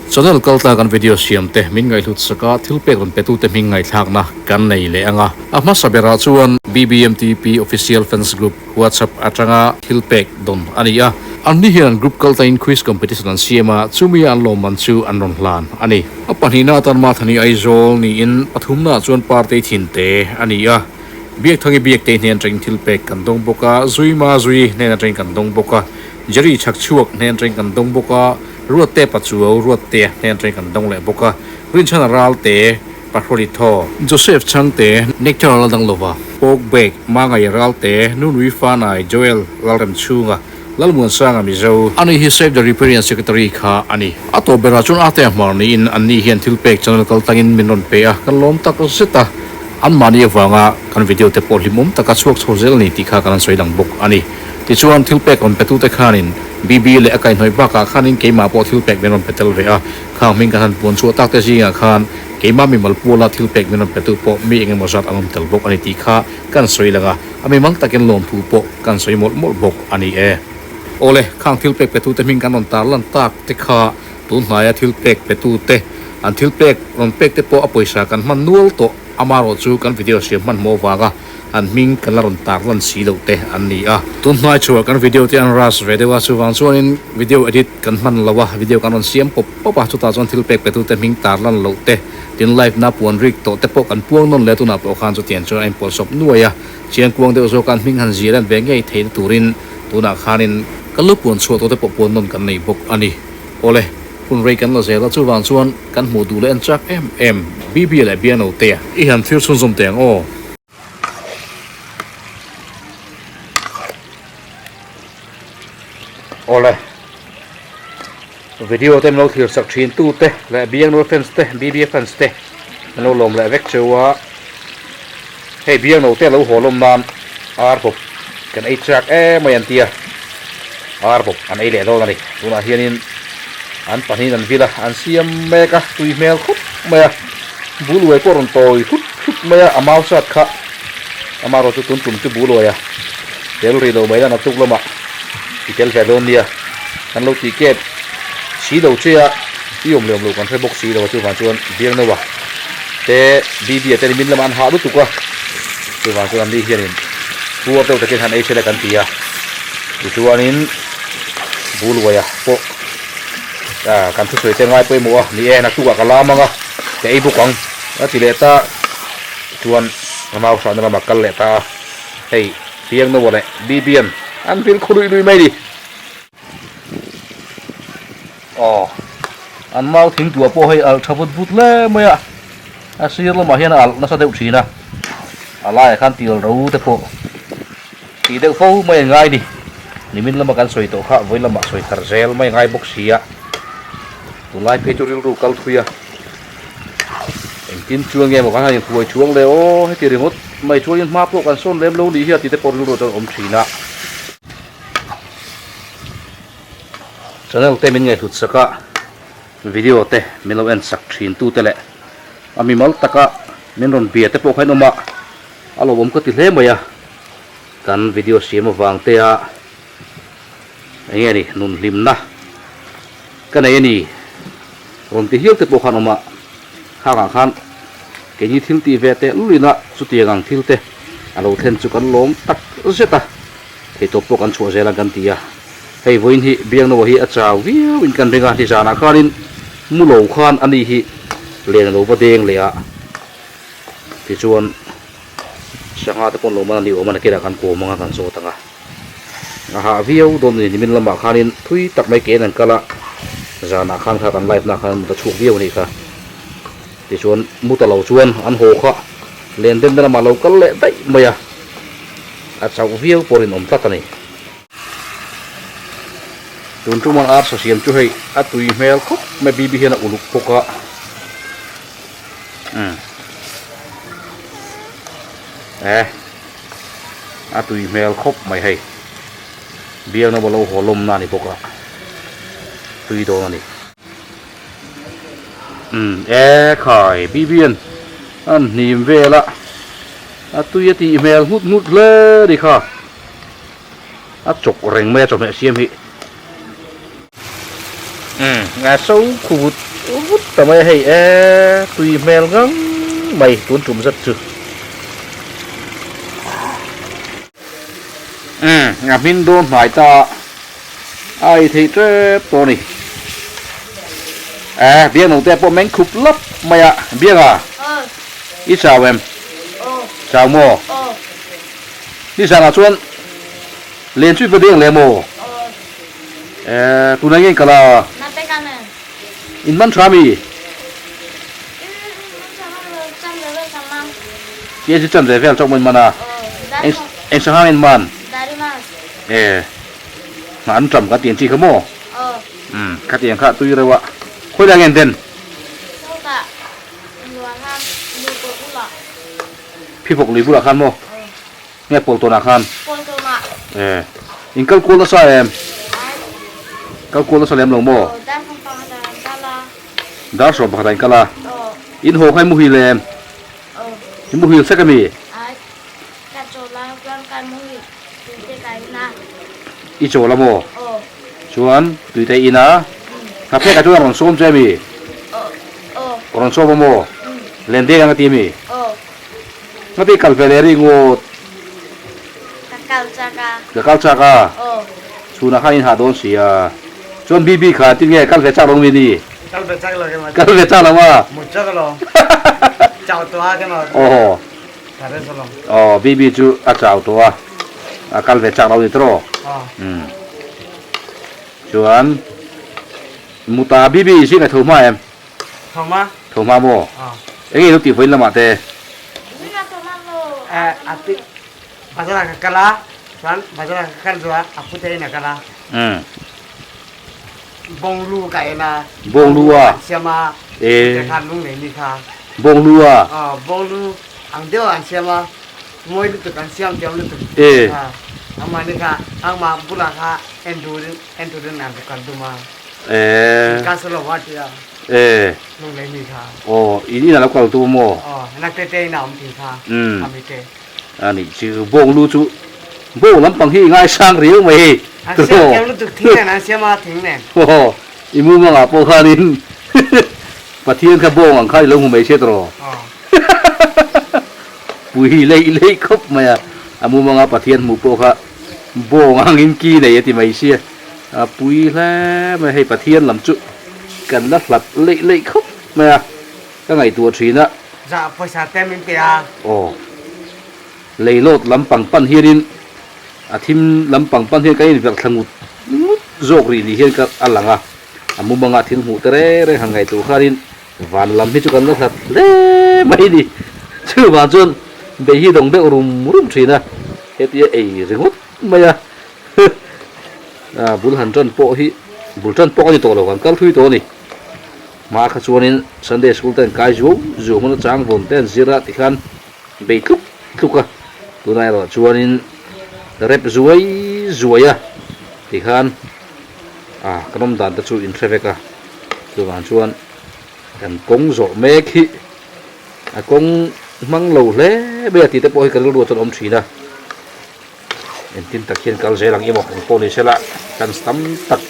Channel kaltlang kan video siam te min ngaihhlut sak a, thil pek rawn pe tute hming ngaihthlakna kan nei leh ang a. A hmasa berah chuan BBMTP Official Fans Group WhatsApp atanga thil pek dawn a ni a. Anni hian an group kaltlangin quiz competition an siam a, chumi a an lawmman chu an rawn hlan a ni. A pahnihna atan Mathani Aizawl niin pathumnaah chuan Partei Thinte a ni a. Biakthangi Biaktei hnen atangin thil pek kan dawng bawk a, Zuima Zui hnen atangin kan dawng bawk a, Jerry Chhakchhuak hnen atangin kan dawng bawk a, Ruatte Pachuau Ruattea hnen atangin kan dawng leh bawk a, Rinchhana Ralte Pahroli Thaw, Joseph Chhangte, Nectar Laldang Lova, Pawk Bek, Mangaia Ralte, Nunui Fanai, Joel Lalremchhunga, Lalmuansanga Mizo. Ani hi Save the Riparian Secretary kha a ni. A tawp berah chuan Atea Hmar niin anni hian thil pek channel kal tangin min rawn pe a, kan lawm tak zet a, anmahni avanga kan video te pawh hlimawm taka chhuak chho zel a ni tih kha kan han sawi lang bawk a ni. Tichuan thil pek rawn petute khanin BB leh a kaihhnawih bakah khanin keimah pawh thil pek min rawn pe tel ve a, khang hming kan han puan chhuah tak te zingah khan keimah mimal puala thil pek min rawn petu pawh mi engemaw zat an awm tel bawk a ni tih kha kan sawi lang a. A mimal takin lawmthu pawh kan sawi mawlh mawlh bawk a ni e. Awle, khang thil pek petute hming kan rawn tar lan tak te kha tun hnaia thil pek petute, an thil pek rawn pek te pawh a pawisa kan hman nual tawh amarawh chu kan video siam hmanhmawh avanga an hming kan la rawn tar lan si loh te an ni a. Tun hnai chhuah kan video te an rush ve deuh a, chuvang chuanin video edit kan hman lo a, video kan rawn siam pawp pawp a, chutah chuan thil pek petute hming tar lan loh te, Tin live na puan rik tawh te pawh kan puang nawn leh tunah pawh khan chutiang chuan a inpawlh sawp nuai a, chiang kuang deuh zawk a hming han zir an ve ngei theihna turin tunah khanin kan lo puan chhuah tawh te pawh puan nawn kan nei bawk a ni. Awle, hun rei kan la zel a chuvang chuan kan hmuh duh leh en chak em em BB leh Biano te i han thlir chhunzawm teh ang aw. Awle. Video te min lo thlir sak thin tu te leh Biangnoa fans te BB fans te min lo lawm leh vek cheu a, hei Biangno te a lo haw lawm nan ar bawp kan ei chak em mai an tia, ar bawp an ei leh dawn a ni. Tunah hianin an pahnihin an vil a, an siam mek a, tui hmel khawp mai a, buluai pawh a rawn tawi hlut hlut mai a, a mau sat kha amaherawhchu tun tum chu buluai a tel rih lo mai la naktuk lamah i tel ve dawn nia. Kan lo tih kep si lo che a, i awm leh awm lo kan hre bawk si lo a, chuvang chuan Biangnoa te BB a te ni min lamah an hah lutuk a, chuvang chuan anni hianin puar deuh takin han ei sela kan ti a, tichuanin Buluaia pawh kan thusawi te ngai pawimawh a, ni e naktukah ka lam ang a, ka ei bawk ang a ti leh ta, tichuan a mau hrahna lamah kal leh ta a, hei Biangnoa leh BB an an vil khu luih luih mai a ni. Aw an mau thing tuah pawh hei alh tha vut vut hle mai a, a sir lamah hian a alh nasa deuh thin a, a laiah khan tial ro te pawh tih deuh fo mai a ngai ni, nimin lama kan sawi tawh kha vawi lamah sawi thar zel mai a ngai bawk si a, tunlai phei chu rilru kal thui a, engtin chuan nge maw kan han inhruai chuang le aw heti ringawt mai chuanin hma pawh kan sawn lem lo nih hi a tih te pawh rilru chuan a awm thin a. Channel te min ngaihhlut sak a, video te min lo en sak thin tu te leh a mimal taka min rawn bia te pawh kha in awm a, a lo awm ka ti hle mai a, kan video siam avang te a eng nge ni nun hlimna ka nei a ni rawn ti hial te pawh khan awm a, khangah khan keini thil tih ve teh lulin a chutiang ang thil te a lo thlen chu kan lawm tak zet a. Theihtawp pawh kan chhuah zel ang kan ti a, hei vawiin hi Biangnoa hi a chau viau in kan ring a, nizanah khanin mu lo khan ani hi len a lo va deng leh a, tichuan sangha te pawh an lo man a ni awm a, nakinah kan kawm ang a kan zawt ang a, a hah viau dawn a ni, nimin lamah khanin thui tak mai kein an kal a, zanah khan kha kan live na khan mut a chhuak viau a nih kha, tichuan mu ta lo chuan an haw kha len den na lamah a lo kal leh daih mai a. A chauh viau pawh rinawm tlat a ni. Tun tum an arsa siam chu hei a tui hmel khawp mai BB hian a uluk bawk a. Umm. Eh. A tui hmel khawp mai hei. Biakna pawh lo haw lawmna a ni bawk a. Tui dawn a ni. Umm e khai BB an an hnim vel a. A tui a tih hmel nghut nghut hle a ni kha. A chawk reng mai a chawhmeh siam hi. Umm a so khu vut vut ta mai a hei e tui hmel ngang mai tun tum zet chu. Umm a hmin dawn hnai ta a ei theih tep tawh a ni. E biang no te pawh meng khup lap mai a biang a i chau em? Chau maw? Nizanah chuan len chu i va deng leh maw? E tunah nge in kal a? In man tha mi? Kg chan ve vel chauh maw in man a? Eng sangha nge in man? E nghah an ṭam kan tih ang chi kha maw? Umm khatiang kha tui reuh a. Khawi lai nge an den? Phivawk lui bulah khan maw? Nge pawl tawnah khan? Pawl tawnah. E, in kal kual nasa em? Kal kual nasa lem lo maw? Aw, dar 11 ah in kal a. Dar 11 ah in kal a. Aw. In haw kha i muhil em? Aw. I muhil sek ami? Ai, ka chawl a, chuan ka muhil tui te ka in a. I chawl a maw? Aw. Chuan tui te i in a? Ka phek ah chuan a rawn sawm che ami? Aw. Aw. A rawn sawm a maw? Len deng ang a ti ami? Aw. Ngati kal ve leh ri ngawt. Ka kal chak a. Ka kal chak a. Aw. Chhunah khan in hah dawn si a. Chuan BB kha tin nge kal ve chak lo mi ni? Kal ve chak lo ke ma. Kal ve chak lo ma. Mu chak lo. Chau tawh a ke ma. Aw. Ka re lo. Aw BB chu a chau tawh a. A kal ve chak lo ni tawh. Aw. Um. Chuan muta BB zing a tho hma em? Thawhma. Thawhma maw? Eng nge lo tih vawiin lamah te? Eh, a pi bazar ah ka kal a, chuan bazar ah ka kal zawh a, a pute in a kal a. Umm. Bawnglu ka en a. Bawnglu a? An siam a. Eh. Pute khan lung nei mi kha. Bawnglu a? Aw, bawnglu ang deuh an siam a, mawi lutuk an siam thiam lutuk. Eh. Amah ni kha, amah bulah kha en turin, en turin an kal dum a. Eh. Ka sa lo a tia. Eh. Lung lei mi kha. Aw, in in a lo kal tu maw? Aw, na te te in a awm thin kha. Umm. A mi te. A nih chu bawng lu chu bawng lampang hi i ngaisang riau mai hei. An siam thiam lutuk thing nen an siam a thing nen. Aw, i mumangah pawh khanin Pathian kha bawng ang kha i lo hmu mai se tawh. Aw. Pui leih leih khawp mai a, a mumanga Pathian hmuh pawh kha bawng angin ki nei a ti mai sia. A pui hle mai hei Pathian lam chu kan la hlat leih leih khawp mai a, ka ngaihtuah thin a. Zah pawisa te min pe a. Aw, leilawt lampang pan hianin a thim lampang pan hian kan inverh thla ngut ngut zawk rih ni hian ka a lang a, a mumanga thil hmuh te reng reng han ngaihtuah khanin van lam hi chu kan la hlat hle mai ni. Chuvang chuan bei hi dawng deuh rum rum thin a, hetia ei ringawt mai a. Bul han tan pawh hi bul tan pawh a ni tawh lo kan kal thui tawh a ni. Hma kha chuanin Sunday School te an kai zuau zuau hmun a chang vawn te an zir a tikhan bei tluk tluk a, tunah erawh chuanin rep zuai zuai a tikhan ah kan awm dan te chu in hre vek a, chuvang chuan kan kawng zawh mek hi a kawng hmang lo hle mai a tih te pawh hi ka rilru ah chuan a awm thin a. Engtin tak hian kal zel ang i maw? Eng pawh ni sela chance tam tak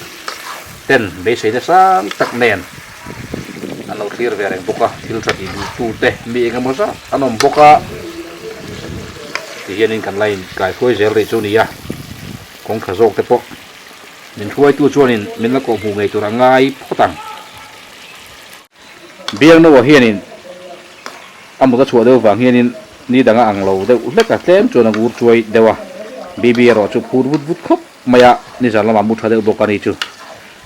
ten beisei nasa tak nen an lo thlir ve reng bawk a, thil tha tih duh tu te mi eng emaw zat an awm bawk a, ti hianin kan la inkai hruai zel rih chu nia, kawng tha zawk te pawh min hruaitu chuanin min la kawhhmuh ngei tur a ngai phawt ang. Biangnoa hianin a mut a chhuah deuh vang hianin ni dang a ang lo deuh hlek a, tlem chuan a ngur chuai deuh a. Bibi erawh chu phur vut vut khawp mai a, nizan lamah mu tha deuh bawk a ni chu.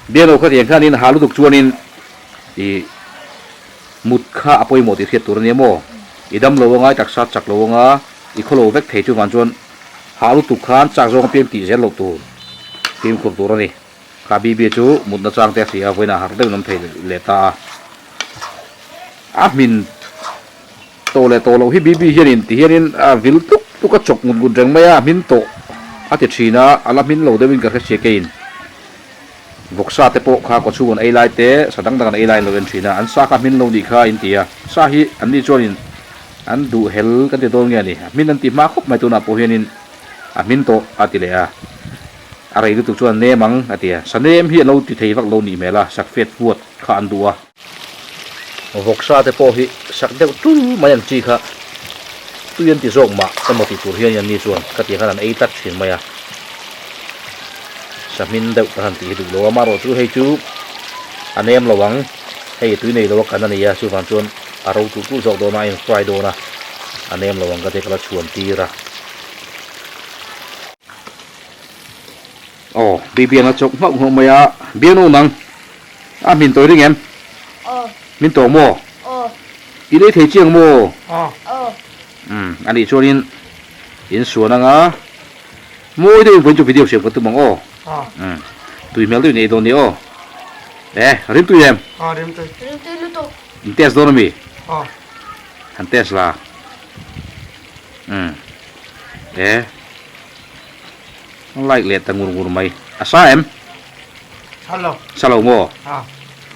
Biangno khatiang khanin ha lutuk chuanin i mut kha a pawimawh tih hriat tur a nia maw? I dam lo anga, i taksa chak lo anga, i khaw lo vek thei chuvang chuan ha lutuk khan chak zawng apiang tih zel loh tur fimkhur tur a ni. Kha Bibi chu mutna chang te a hria a, vawiinah harh deuhin awm thei leh ta a. A hmin tawh leh tawh loh hi Bibi hianin ti hianin a vil tluk tluk a chawk ngut ngut reng mai a, a hmin tawh a ti thin a, a la hmin lo deuhin ka hre sia keiin. Vawksa te pawh kha kawchhung an ei lai te, sa dang dang an ei lai an lo en thin a, an sa kha hmin lo nih kha in ti a, sa hi an ni chuanin an duh hel kan ti dawn nge a ni, a hmin an ti hma khawp mai tunah pawh hianin a hmin tawh a ti leh a. A rei lutuk chuan nem ang, a ti a. Sa nem hi a lo ti thei vak lo nih hmel a, sak fiat fuat kha an duh a. Vawksa te pawh hi sak deuh tul mai ang chi kha tui an ti zawk mah emaw tih tur hian anni chuan khatiang khan an ei tlat thin mai a. Sa hmin deuh kan han tih hi duh lo a, amaherawh chu hei chu a nem lo ang, hei tui nei lo a kan a ni a, chuvang chuan a ro tulh tulh zawk dawn a, a in fry dawn a, a nem lo ang ka ti a ka la chhuan tir a. Aw, Bibian a chawk nghauh nghauh mai a, Bianu nang a hmin tawi ring em? Aw. Hmin tawh maw? Aw. I lei thei chiang maw? Aw. Aw. Umm, anih chuanin in suan anga mawi deuhin vawiin chu video siam kan tum ang aw. Aw. Umm, tui hmel deuhin ei dawn nia aw. E, rim tui em? Aw, rim tui. Rim tui lutuk. In test dawn ami? Aw. Han test la. Umm, e. Like leh ta ngur ngur mai. A sa em? Sa lo. Sa lo maw? A.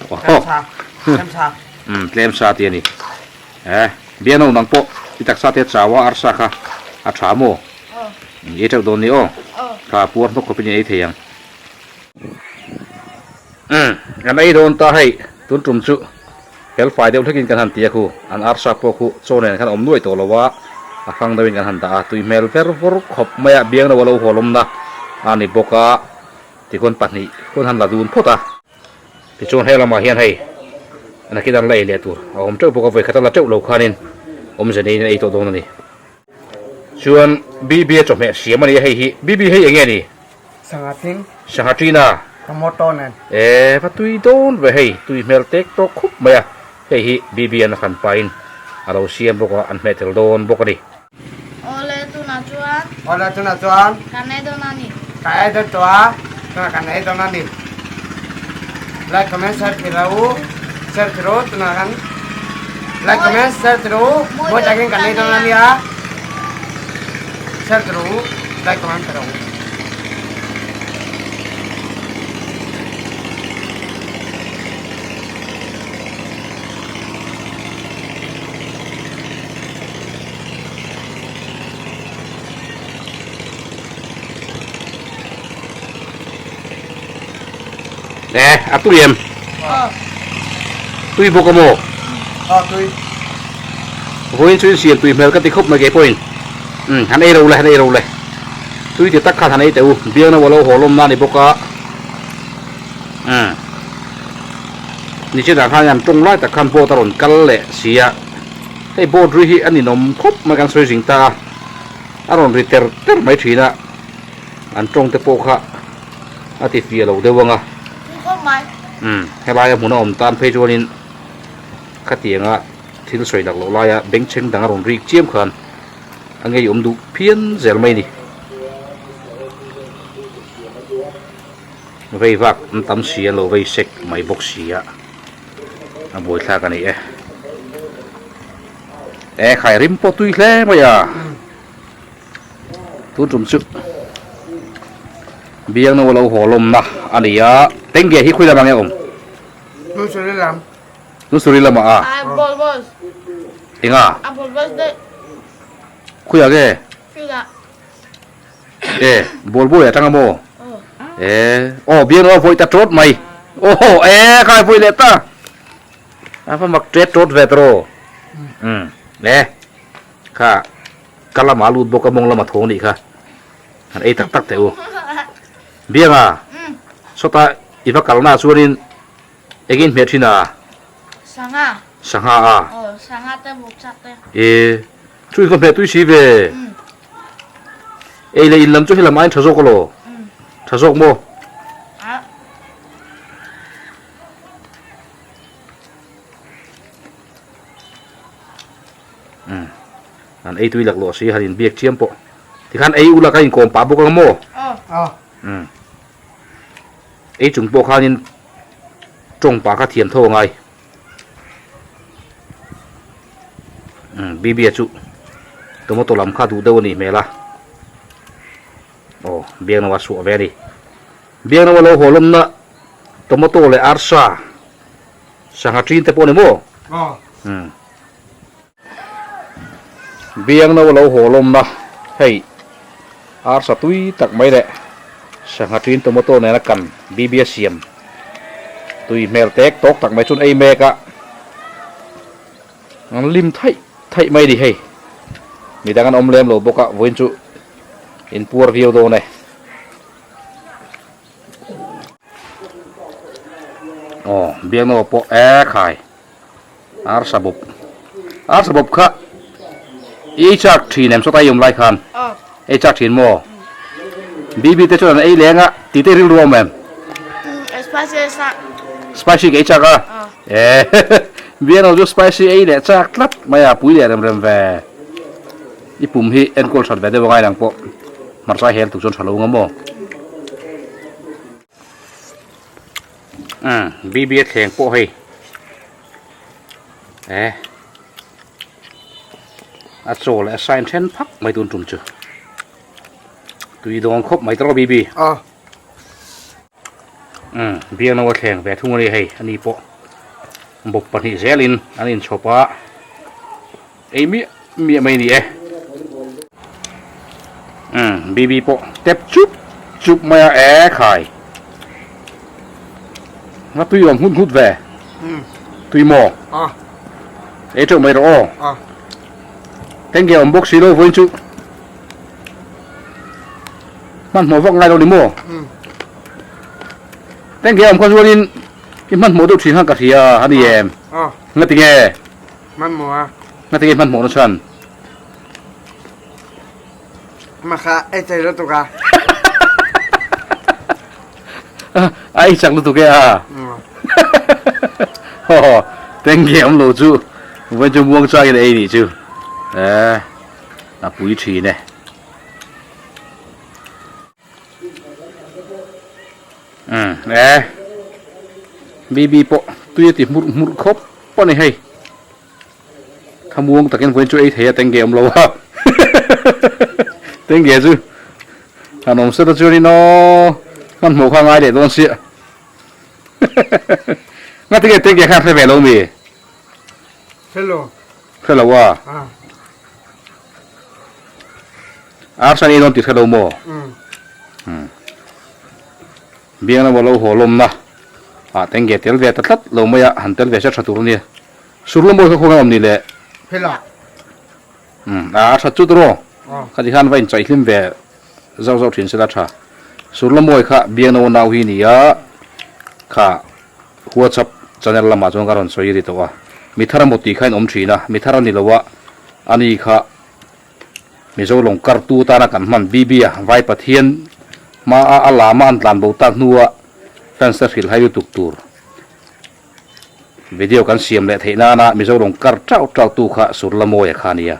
Tlem sa. Tlem sa. Umm tlem sa ti a ni. Eh, biano nang pawh i taksa te chau a arsa kha a tha maw? Aw. I ei teuh dawn ni aw. Aw. Kha puar hnawk khawpin i ei thei ang. Umm, an ei dawn ta hei, tun tum chu fel fai deuh hlekin kan han ti a khu, an arsa pawh khu chaw nen khan awm nuai tawh lo a, a hrang deuhin kan han dah a, tui hmel ver vawr khawp mai a, biang lo a lo hawlawmna a ni bawk a, tikhuan pahnih hun han la dun phawt a. Tichuan he lamah hian hei nakin an la ei leh tur a awm teuh bawk a, vawikhat a la teuh lo khanin awmze neiin an ei tawh dawn a ni. Chuan BB a chawhmeh siam a ni a hei hi, BB hei eng nge ni? Sangha thing. Sangha ṭina. Tomato nen. E va tui dawn ve hei, tui hmel tek tawk khup mai a, hei hi BB an a hran pahin a lo siam bawk a, an hmeh tel dawn bawk a ni. Awle tunah chuan. Awle tunah chuan. Kan ei dawn a ni. Ka ei dawn tawh a, tunah kan ei dawn a ni. Like comment share thei u, share thei ru tunah kan like comment share thei ru, mawi takin kan ei dawn a nia. Share thei ru, like comment thei ru. E a tui em? Tui bawk a maw? A tui. Vawiin chu in siam tui hmel ka ti khawp mai kei pawhin. Umm han ei ro le han ei ro le. Tui ti tak khan han ei teh u. Biangna ua lo haw lawm na a ni bawk a. Umm nichinah khan an tawng lai tak khan boat a rawn kal leh si a. Hei boat ri hi a ninawm khawp mai kan sawi zing ta a. A rawn ri ter ter mai thin a. An tawng te pawh kha a ti fiah lo deuh ang a. Umm helaia hmun a awm tan phei chuanin khatianga thil sawi lak loh laia bengchheng dang a rawn rik chiam khan a ngei awm duh phian zel mai a ni. Vei vak an tam si a lo vei sek mai bawk si a a buaithlak a ni e. E khai rim pawh tui hle mai a. Tun tum chu biang no lo haw lawmna a ni a tenge hi khawi lamah nge awm? Nusuri lam. Nusuri lamah a? A ball ball. Enga? A ball ball daih. Khawiah nge? Field ah. E ball boy atang a maw? E aw biang no a vawi ta tawt mai. Aw e khai vawi leh ta. A va mak tet tawt ve tawh. Umm e kha. Ka lamah a lut bawk a mawng lama tho anih kha han ei tak tak teh u. Bianga sawta i va kalna ah chuanin engin hmeh thin a? Sangha. Sangha a? Aw sangha te buk chak te. E chu in va hmeh tui si ve. Ei leh in lam chu helam aiin tha zawk alaw? Tha zawk maw? A. Umm an ei tui laklawh si han inbiak chiam pawh tikhan ei ula ka inkawm pah bawk ang maw? Aw. Umm ei chung pawh khanin tawng pah kha thiam tho angai. Umm Bibia chu tomato lam kha duh deuh a nih hmel a. Aw biangno a suah ve a ni. Biangno a lo haw lawmna tomato leh arsa sangha ṭin te pawh a ni maw? Aw. Umm. Biangno a lo haw lawmna hei arsa tui tak mai leh sangha ṭin tomato nena kan BBA siam tui hmel tek tawk tak mai chuan ei mek a. An lim thaih thaih mai ni hei. Midang an awm lem lo bawk a, vawiin chu in puar viau dawn e. Aw, biaknaw pawh e khai. Arsa bawp. Arsa bawp kha i ei chak thin em sawta i awm lai khan? Ei chak thin maw? Bibi te chuan an ei leng a, tih te rilru a awm em? Spicy ei chak. Spicy ka ei chak a? E biaknaw chu spicy ei leh chak tlat mai a, pui leh rem rem ve. I pum hi enkawl that ve deuh angai nang pawh hmarcha hel tuk chuan tha lo nga maw? Umm BB a thleng pawh hei e a chaw leh a sign then phak mai tun tum chu tui dawn khawp mai tawh BB aw umm biakno a thleng ve thung a ni hei ani pawh bawp pahnih zelin an inchhawp a ei miah miah mai a ni e umm BB pawh tep chup chup mai a e khai nga tui awm nghut nghut ve tui maw ei teuh mai rawh aw tenge awm bawk si lo vawiin chu hmanhmawh vak ngai lo ni maw tenge awm kha chuanin i hmanhmawh deuh thin khan ka hria a ni em nga tinge. Hmanhmawh a. Nga tinge hmanhmawh na chuan? Makha ei chei lutuk a. A ei chak lutuk e a. Haw tengge awm lo chu vawiin chu muang changin ei nih chu. Eh a pui thin e. Umm e BB pawh tui a ti hmurh hmurh khawp a ni hei thlamuang takin vawiin chu ei thei a tenge awm lo a tenge chu han awm sela chuanin aw hmanhmawh kha a ngai leh dawn sia ngatinge tenge khan hre ve lo mi hre lo hre lo a. Arsa ni dawn tih hre lo maw? Umm. Biang lama lo haw lawmna ah tenge tel ve ta tlat lo mai a, han tel ve se tha tur a nia. Sur lawm bawi kha khawnge awm ni le? Hela. Umm a tha chut rawh. Khati khan va inchaih hlim ve zauh zauh thin sela tha. Sur lawm bawi kha biang lama nau hi nia kha WhatsApp channel lamah chuan ka rawn sawi ri tawh a. Mi thar amaw tih kha in awm thin a, mi thar a ni lo a, ani kha Mizo lawng kartu tana kan hman BB a Vai Pathian hmaa a lama an tlan bo tak hnua fans te hrilh hai lutuk tur video kan siam leh theih nana Mizo lawng kar tauh tauh tu kha Surlamawia kha a nia.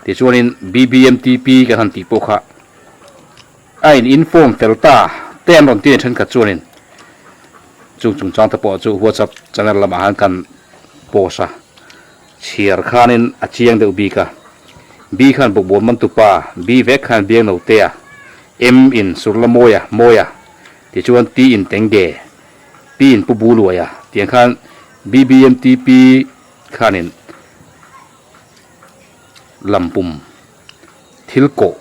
Tichuanin BBMTP kan han tih pawh kha a in inform fel ta te an rawn ti a thenkhat chuanin chung chungchang te pawh chu WhatsApp channel lamah khan kan post a. Chhiar khanin a chiang deuh bik a. B khan bawkbawn man tupa, B vek khan biang notea, M in Surla Mawia, Mawia, tichuan T in Tengge, P in Pu Buluaia tiang khan BBMTP khanin lampum thil kawh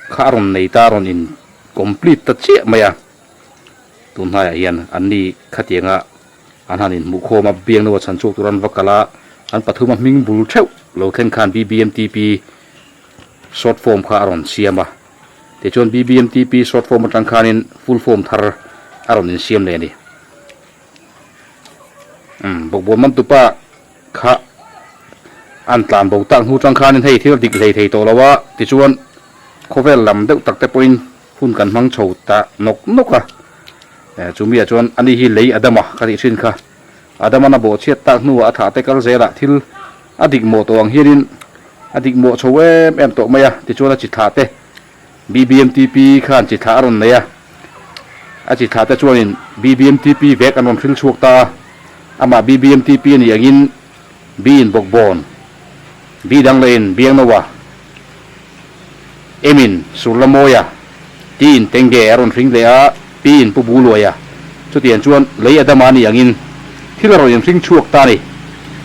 kha a rawn nei ta a rawn in complete ta chiah mai a. Tun hnaiah hian anni khatianga An han inhmuhkhawm a, Biangnoa chhan chhuak tur an va kal a, an pathum a hming bul theuh lo thleng khan BBMTP short form kha a rawn siam a. Tichuan BBMTP short form atang khanin full form thar a rawn insiam leh a ni. Umm, Bawkbawn Mantupa kha an tlan bo tak hnu tang khanin hei thil dik hlei thei tawh lo a, tichuan khawvel lam deuh tak te pawhin hun kan hmang chho ta nawk nawk a. Chu miah chuan ani hi lei Adama ka tih thin kha. Adama na bawhchhiat tak hnuah a thah te kal zelah thil a dik mawh tawh ang hianin a dik mawh chho em em tawh mai a, tichuan a chi thlah te BBMTP khan chi thlah a rawn nei a, a chi thlah te chuanin BBMTP vek an rawn hril chhuak ta a, amah BBMTP a nih angin B in bawkbawn, B dang leh in Biangnoa, M in Surlamawia, T in Tengge a rawn hring leh a, P in Pu Buluaia. Chutiang chuan lei Adama a nih angin thil a rawn inhring chhuak ta a ni.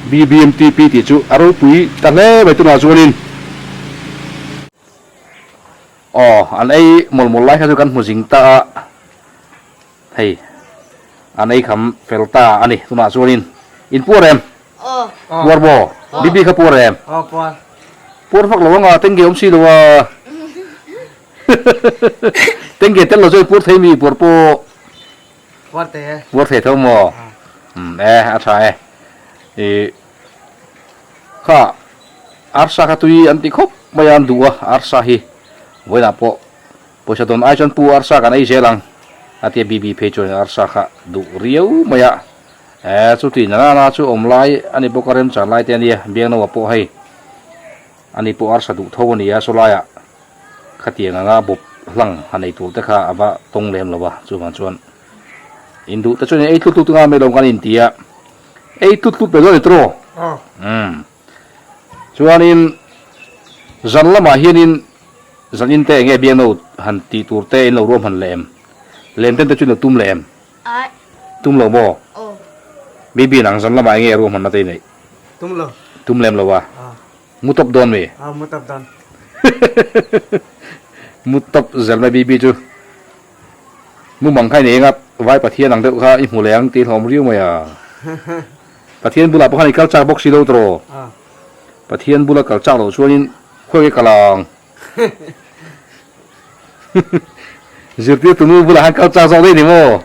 BBMTP tih chu a ropui ta hle mai tunah chuanin. Aw, an ei mawlh mawlh lai kha chu kan hmu zing ta a. Hei, an ei kham fel ta a ni tunah chuanin. Inpuar em? Puar maw? Bibi kha puar em? Aw puar. Puar vak lo anga tengge awm si lo a. Tengge tel lo chu puar thei mi puar pawh. Puar thei e. Puar thei tho maw? Um e a tha e. I kha arsa kha tui an ti khawp mai a an duh a arsa hi vawiinah pawh Pawisa dawn ai chuan pu arsa kan ei zel ang a tia Bibi phei chuan arsa kha duh riau mai a, eh chuti na na chu awm lai a ni bawk a remchan lai te a nia, Biangnoa pawh hei a ni pawh arsa duh tho a ni a, sawlaiah khatiang anga bawp hlang han ei tur te kha a va tawng lem lo a, chuvang chuan induh te chuan ei tlut tlut nga mai lo kan inti a, ei tlut tlut mai dawn a ni tawh umm. Chuanin zan lamah hianin zan in te enge biakno han tih tur te in lo ruam han leh em? Lem ten te chu in lo tum leh em? Tum lo maw? Bibi nang zan lamah enge ruam hanna te i neih? Tum lo. Tum lem lo a? Mu tawp dawn mi? Mu tawp dawn. Mu tawp zel mai Bibi chu. Mu mang kha i nei anga vai Pathian ang deuh kha i hmu leh ang tih hlawm riau mai a. Pathian bulah pawh khan i kal chak bawk si lo tawh. Pathian bula kal chak loh chuanin khawi nge kal ang? Zirtirtu nu bulah khan kal chak zawk daih ni maw?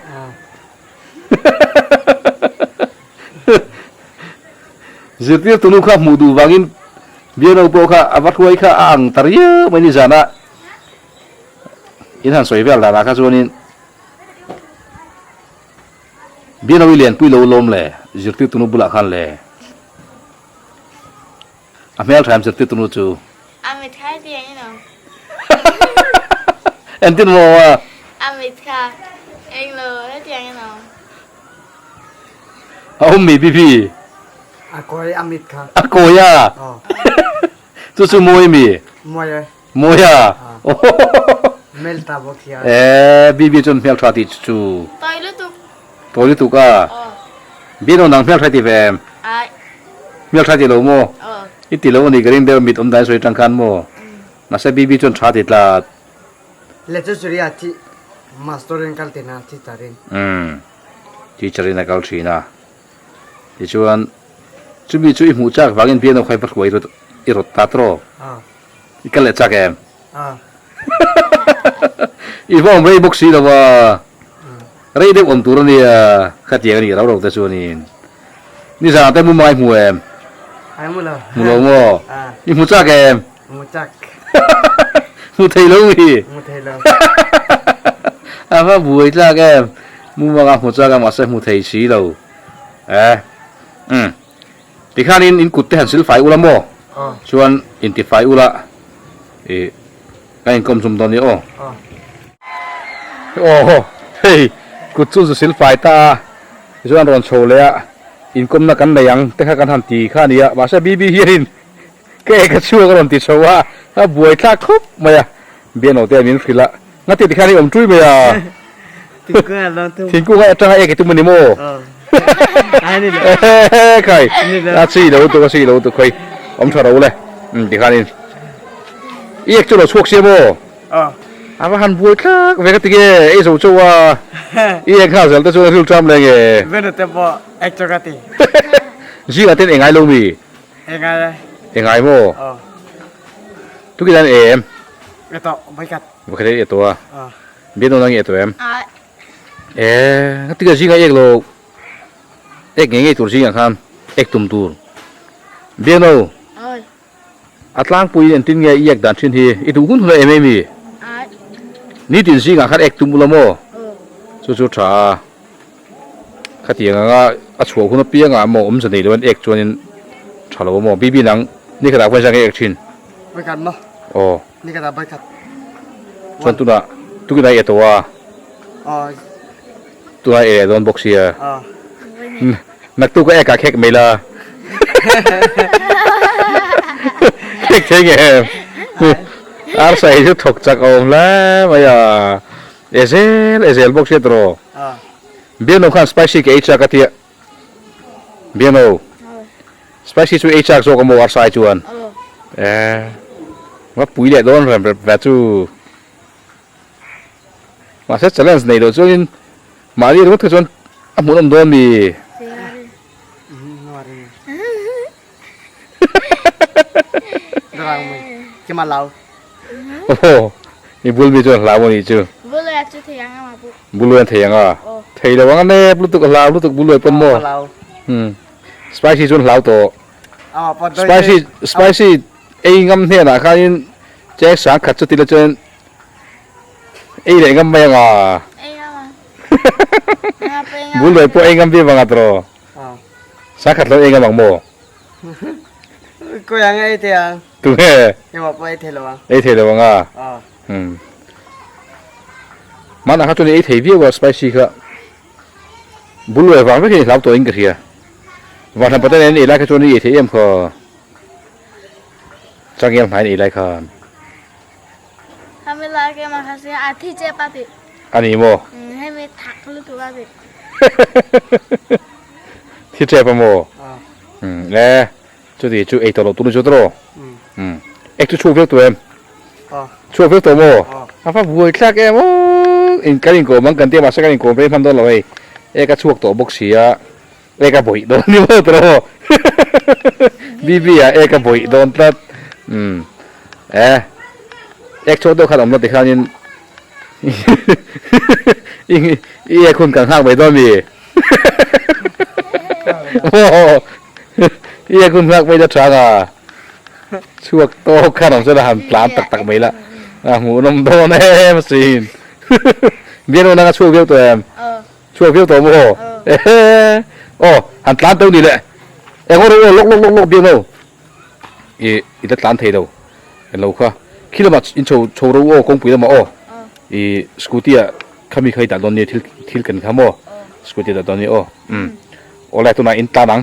Zirtirtu nu kha hmuh duh vangin bialnu pawh kha a va hruai kha a ang ta riau mai nizanah. In han sawi vel danah kha chuanin Bianawi lianpui lo lawm le zirtirtu nu bulah khan le a hmel tha em zirtirtu nu chu. A mit kha ti eng lo. Entin maw a? A mit kha eng lo ti eng lo. A awm mi bibi. A kawi a mit kha. A kawi a. Chu chu mawi mi. Mawi e. Mawi a. Hmel tha bawk hian. Eee Bibi chuan hmel tha tih chu. Tawi lutuk. Tawi lutuk a. Biano nang hmel tha ti ve em? Ai. Hmel tha ti lo maw? I ti lo a ni ka ring deuh mit awm dan sawi atang khan maw? Mahse Bibi chuan tha ti tlat. Le chu churia thi master in kal tina teacher in. Umm teacher in a kal thin a. Tichuan chumi chu i hmuh chak vangin Biano kha i va hruai i rawt ta tawh. I kal leh chak em? I va awm rei bawk si lo a, rei deuh awm tur a nia, khatiang a nih rau rau te chuanin. Nizanah te Mumbai hmu em? Hmu lo. Hmu lo maw? I hmu chak em? Hmu chak. Hmu thei lo mi? Hmu thei lo. A va buai tlak em? Mumanga hmu chak a mahse hmu thei si lo. Eh. Umm. Tikhanin in kut te han silfai ula maw? Chuan intifai ula ih ka inkawm zum dawn nia aw. Aw hei kut chu zu silfai ta a, tichuan rawn chho leh a inkawmna kan nei ang te kha kan han ti kha a nia, mahse Bibi hianin ka ek a chhuak a rawn ti chho a, a buai thlak khawp mai a, Biano te min hrilh a, ngati tikhan i awm ṭui mai a. Thingkung a atanga ek i tum a ni maw? Khai, a chi lo tuk a chi lo tuk khawi awm tha ro le. Um tikhanin i ek chu lo chhuak sia maw? A va han buai tlak ve ka ti nge ei zo chauh a. I ek nghal zel te chuan a ril ṭam leh nge? Venu te pawh ek chu ka ti. Zingah ten engai lo mi? Engai e. Engai maw? Tukin an em? E tawh, vawikhat. Vawikhat e tawh a. Bian awn ang i e tawh em? E, nga tika zinga ek lo ek ngei ngei tur zingah khan ek tum tur. Bian o, a tlangpui entin nge i ek dan thin hi i duh hun hun a em em i? Nitin zingah khan ek tum ula maw? Chu chu tha a. Khatiang anga a chhuah hun apiangah emaw awmze nei loin ek chuanin tha lo maw? Bibi nang nikhatah khawn zang i ek thin? Vawikhat maw? Aw. Nikhatah vawikhat. Chuan tunah tukinah i e tawh a? Aw. Tunah i e leh dawn bawk sia. Aw. Naktuk a ekah khek mai la. Khek thei nge em? Arsa hi chu thawk chak a awm hle mai a. E zel e zel bawk sia tawh. Biano khan spicy ka ei chak a tia. Biano. Spicy chu ei chak zawk a maw arsa ai chuan. Eh. Va pui leh dawn rem rem ve chu. Mahse challenge nei loh chuanin mahni ringawt kha chuan a hmuhnawm dawn mi. Aw i bul mi chuan hlau anih chu. Buluai chu thei ang ama pawh. Buluai an thei ang a. Thei lo ang a nep lutuk a hlau lutuk buluai pawn maw. Spicy chuan hlau tawh. Spicy spicy ei ngam hnenah khanin cheng sang khat chu ti la chuan ei leh ngam mai ang a. Ei ngam ang. Buluai pawh ei ngam viau ang a tawh. Sang khat lo ei ngam ang maw. Kawih ang ei thei ang. Tunge? Engmah pawh ei thei lo ang. Ei thei lo ang a? Aw. Hmm. Hmanah kha chuan ei thei viau a spicy kha. Buluai vang vek hi hlau tawh in ka hria. Vanhlam patan en ei lai kha chuan i ei thei em kha. Changel hnai in ei lai khan. Hemi lai ke mah kha sia a thi chep a ti. A ni maw? Hemi thak lutuk a ti. Thi chep a maw? Le chuti chu ei tawh loh tur ni chu tawh. Ek chu chhuak viau tawh em? Chhuak viau tawh maw? A va buai thlak em aw. In kan inkawm ang kan tia mahse kan inkawm rei hman dawn lo hei. Ek a chhuak tawh bawk sia. Ek a bawih dawn ni maw tawh. Bibi ah ek a bawih dawn tlat. E ek chhuak deuh khan awm lo tikhanin i ek hun kan nghak mai dawn mi. Maw i ek hun nghak mai la tha nga. Chhuak tawk khan awm chuan a han tlan tak tak mai la. A hmuhnawm dawn em asin. Bian aw nanga chhuak viau tawh em? Chhuak viau tawh maw? Ehe! Aw, han tlan teuh ni le. Eng aw ro aw, lawk lawk lawk lawk biang aw. I i la tlan thei lo. En lo kha. Khi lamah in chho chho ro aw kawngpui lamah aw. I scooty ah khami kha i dah dawn nia thil thil kan kha maw? Scooty ah dah dawn nia aw. Umm. Awle tunah in tlan ang.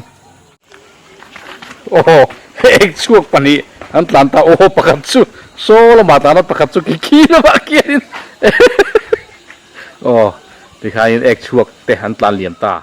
Aw ek chhuak pahnih an tlan ta aw pakhat chu saw lamah tlan a pakhat chu khi khi lamah khianin aw tikhanin ek chhuak te an tlan liam ta.